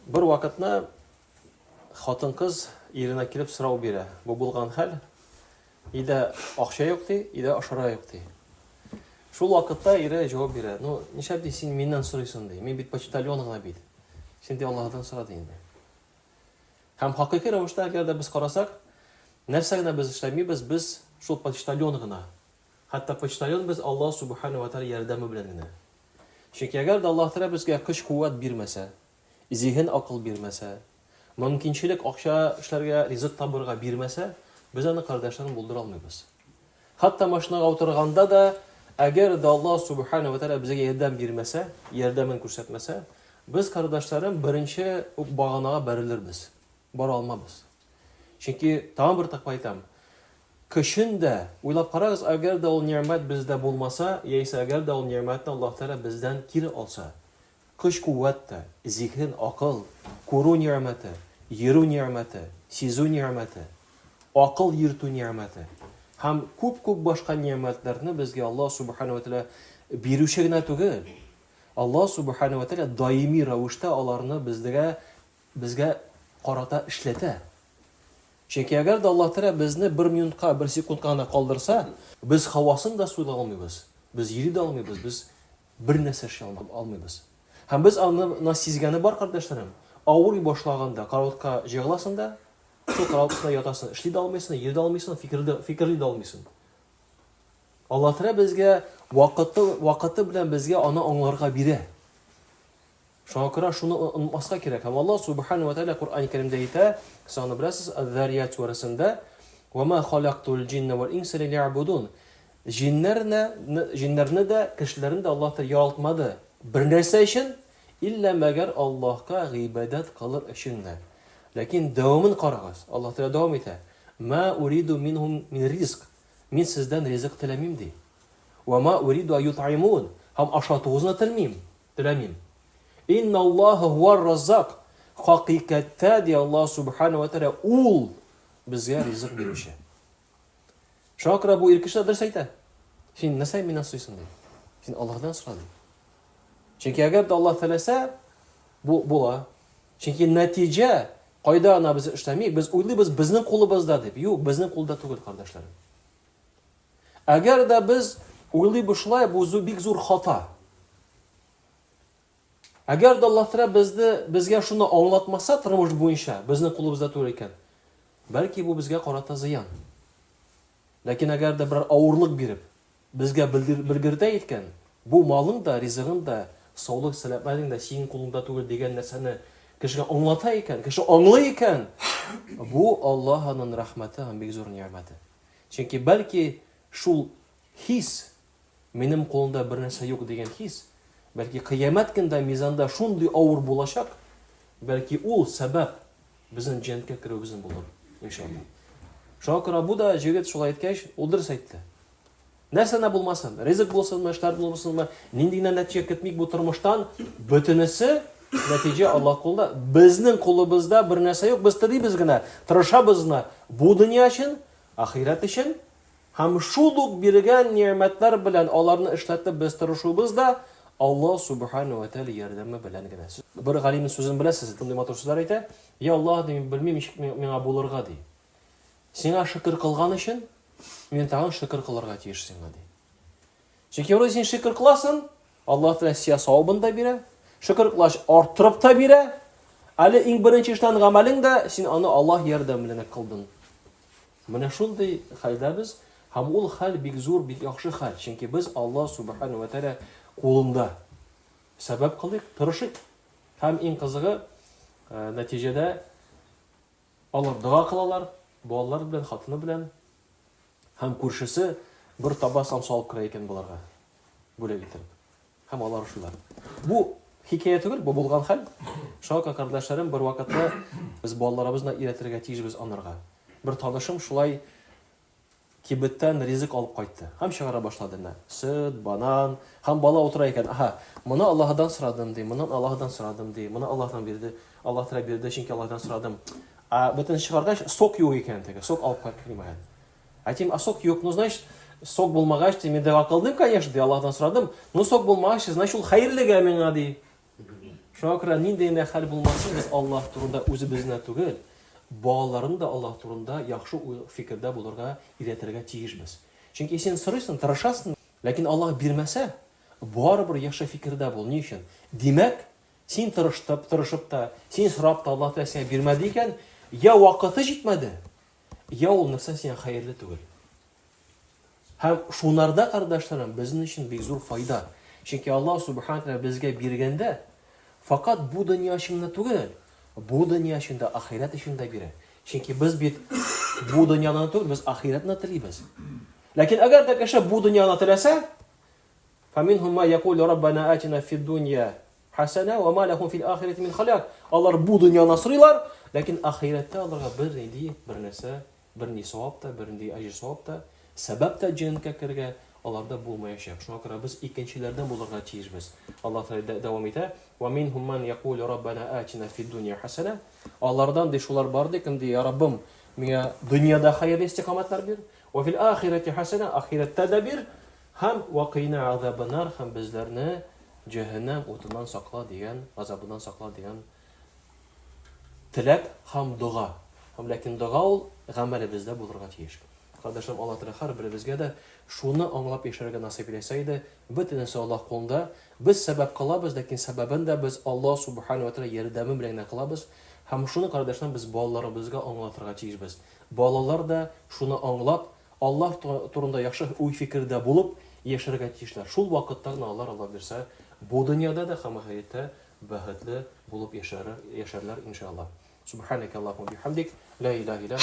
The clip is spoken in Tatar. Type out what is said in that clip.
Бер вакытны хатын-кыз иренә килеп сорау бирә. Бу булган хәл. Өйдә акча юк ди, өйдә ашарга юк ди. Шул вакытта ире җавап бирә. Ну, нишләп ди син миннән сорыйсың ди. Мин бит почтальон гына бит. Син ди Аллаһыдан сора ди инде. Һәм хакыйкый рәвештә, әгәр дә без карасак, нәрсә генә без эшләмибез, без шул почтальон гына. Хәтта почтальон без Аллаһ субхана ва тааля ярдәме белән генә. Чөнки әгәр дә Аллаһ Тәгалә безгә көч-куәт бирмәсә, зиһен акыл бирмәсә, мөмкинчелек акча эшләргә, ризык табырга бирмәсә, без аны кардәшләрем булдыра алмыйбыз. Хәтта машинага утырганда да, әгәр дә Аллаһ субхана ва тәгалә безгә ярдәм бирмәсә, ярдәмен күрсәтмәсә, без, кардәшләрем, беренче үк баганага бәрелербез, бара алмабыз. Чөнки тагын бер тапкыр әйтәм, көчен дә, уйлап карагыз, әгәр дә ул нигъмәт бездә булмаса, яисә әгәр дә ул нигъмәтне Аллаһ Тәгалә бездән кире алса, Көч-куәт тә, зиһен, акыл, күрү нигъмәте, йөрү нигъмәте, сизү нигъмәте, акыл йөртү нигъмәте һәм күп-күп башка нигъмәтләрне безгә Аллаһ Сүбхәнәһү вә Тәгалә бирүче генә түгел, Аллаһ Сүбхәнәһү вә Тәгалә даими рәвештә аларны безгә безгә карата эшләтә. Чөнки әгәр дә Аллаһ Тәгалә безне бер минутка, бер секундка гына калдырса, без һавасын да сулый алмыйбыз, без йөри дә алмыйбыз, без Бер нәрсә эшли алмыйбыз. Һәм без аны на сизгәне бар, кардәшләрем. Авырый башлаганда караватка җыгыласың да, шул карават өстендә ятасың, эшли дә алмыйсың, йөри дә алмыйсың, фикерли дә, фикерли дә алмыйсың. Аллаһ Тәгалә безгә вакыты, вакыты белән безгә аны аңларга бирә. Шуңа күрә шуны онытмаска кирәк. Һәм Аллаһ Субхану ва Тәгалә Коръән Кәримдә әйтә, сез аны беләсез, Әз-Зарият сүрәсендә, "Ва ма халактул җинна вал инса лиябудун". Җиннәрне, җиннәрне дә, кешеләрне дә Аллаһ Тәгалә яралтмады. Бер нәрсә өчен, иллә мәгәр Аллаһка гыйбадәт кылыр өчен генә. Ләкин дәвамын карагыз. Аллаһ Тәгалә дәвам итә. Ма уриду минһум мин ризк. Мин сездән ризык теләмим ди. Ва ма уриду аютаймун. Һәм ашатуыгызны телмим. Теләмим. Инналлаһа һуар раззак. Хакыйкатьтә, ди Аллаһ Субхана ва Тәгалә, ул безгә ризык бирүче. Шуңа күрә бу ир кеше дә дөрес әйтә. Син нәрсә миннән сорыйсың ди. Син Аллаһдан сора ди. Чөнки әгәр дә Аллаһ теләсә, бу була. Чөнки нәтиҗә кайда гына без эшләмик, без уйлыйбыз безнең кулыбызда дип. Юк, безнең кулда түгел, кардәшләрем. Әгәр дә без уйлыйбыз шулай, бу бик зур хата. Әгәр дә Аллаһ Тәгалә безне безгә шуны аңлатмаса тормыш буенча, безнең кулыбызда түгел икән, бәлки бу безгә карата зыян. Ләкин әгәр дә берәр авырлык биреп, безгә белгертә иткән, бу малың да, ризыгың да, саулык, сәламәтлегең дә синең кулыңда түгел дигән нәрсәне кешегә аңлата икән, кеше аңлый икән, бу Аллаһының рәхмәте һәм бик зур нигъмәте. Чөнки бәлки шул хис, минем кулымда бер нәрсә юк дигән хис, бәлки кыямәт көндә мизанда шундый авыр булачак, бәлки ул сәбәп безнең җәннәткә керүебезнең булыр, иншалла. Шуңа күрә бу да җегет шулай әйткәч, ул дөрес әйтте. Нәрсә генә булмасын, ризык булсынмы, эшләр булсынмы, нинди генә нәтиҗә көтмик бу тормыштан, бөтенесе нәтиҗә Аллаһ кулында. Безнең кулыбызда бер нәрсә юк, без телибез генә, тырышабыз гына бу дөнья өчен, ахирәт өчен һәм шул ук биргән нигъмәтләр белән аларны эшләтеп без тырышуыбыз да Аллаһ субхану ва тәгалә ярдәме белән генә. Бер галимнең сүзен беләсез, шундый матур сүзләр әйтә. Я Аллаһ, ди, мин белмим ничек миңа булырга, ди. Сиңа шөкер кылган өчен мин тагын шөкер кылырга тиеш сиңа, ди. Чөнки вроде син шөкер кыласың, Аллаһ Тәгалә сиңа савабын да бирә, шөкер кылгач арттырып та бирә. Әле иң беренче эшләгән гамәлең дә син аны Аллаһ ярдәме белән кылдың. Менә шундый хәлдә без, һәм ул хәл бик зур, бик яхшы хәл, чөнки без Аллаһ Субхану ва Тәгалә кулында. Сәбәп кылыйк, тырышыйк. Һәм иң кызыгы, э, нәтиҗәдә алар дога кылалар, балалар белән, хатыны белән. Һәм күршесе бер таба самса алып керә икән боларга, бүләк итеп. Һәм алар шулар. Бу хикәя түгел, бу булган хәл. Шуңа күрә, кардәшләрем, бер вакытта без балаларыбызны өйрәтергә тиешбез анарга. Бер танышым шулай кибеттән ризык алып кайтты һәм чыгара башлады менә. Сөт, банан һәм бала утыра икән. Аһа, моны Аллаһыдан сорадым ди, моны Аллаһыдан сорадым ди, моны Аллаһтан бирде, Аллаһ Тәгалә бирде, чөнки Аллаһтан сорадым. Ә бөтен чыгаргач, сок юк икән теге, сок алып кайтып килмәгән. Әйтим, а сок юк, ну, значит, сок булмагач, ди, мин дога кылдым, конечно, ди, Аллаһтан сорадым, но сок булмагач, значит, ул хәерлегә миңа, ди. Шуңа күрә нинди генә хәл булмасын, без Аллаһ турында үзебез генә түгел, балаларны да Аллаһ турында яхшы уй-фикердә булырга өйрәтергә тиешбез. Чөнки син сорыйсың, тырышасың, ләкин Аллаһ бирмәсә, барыбер яхшы фикердә бул. Ни өчен? Димәк, син тырыштып, тырышып та, син сорап та Аллаһ Тәгалә сиңа бирмәде икән, я вакыты җитмәде, я ул нәрсә сиңа хәерле түгел. Һәм шунарда, кардәшләрем, безнең өчен бик зур файда. Чөнки Аллаһ Субхану Тәгалә безгә биргәндә, факат бу дөнья өчен генә түгел, бу дөнья өчен дә, ахирәт өчен дә бирә. Чөнки без бит бу дөньяны түгел, без ахирәтне телибез. Ләкин әгәр дә кеше бу дөньяны теләсә, фаминхум ма якулу раббана атина фид дунья хасана ва ма лахум фил ахирати мин халяк. Алар бу дөньяны сорыйлар, ләкин ахирәттә аларга бернинди бер нәрсә Бернинди савап та, бернинди әҗер-савап та, сәбәп тә җәннәткә керергә аларда булмаячак. Шуңа күрә без икенчеләрдән булырга тиешбез. Аллаһ Тәгалә дәвам итә, Ва минһум ман якулю раббана атина фид дунья хасана. Алардан ди шулар бар ди, кем ди, Я Раббым, миңа дөньяда хәерле истикамәтләр бир, ва фил ахирати хасана, ахирәттә дә бир, һәм ва кыйна азабаннар, һәм безләрне җәһәннәм утыннан сакла дигән, газабыннан сакла дигән Теләк һәм дога. Һәм ләкин дога ул гамәлебездә булырга тиеш. Кардәшләрем, Аллаһ Тәгалә һәрберебезгә дә шуны аңлап яшәргә насыйп иләсә иде. Бөтенесе Аллаһ кулында. Без сәбәп кылабыз, ләкин сәбәбен дә без Аллаһ Субхана ва Тәгалә ярдәме белән генә кылабыз. Һәм шуны, кардәшләрем, без балаларыбызга аңлатырга тиешбез. Балалар да шуны аңлап, Аллаһ турында яхшы уй-фикердә булып яшәргә тиешләр. Шул вакытта гына алар, Алла бирсә, бу дөньяда да һәм ахирәттә бәхетле булып яшәрләр, иншалла. Субханакаллахумма бихамдик, ла илаһа илля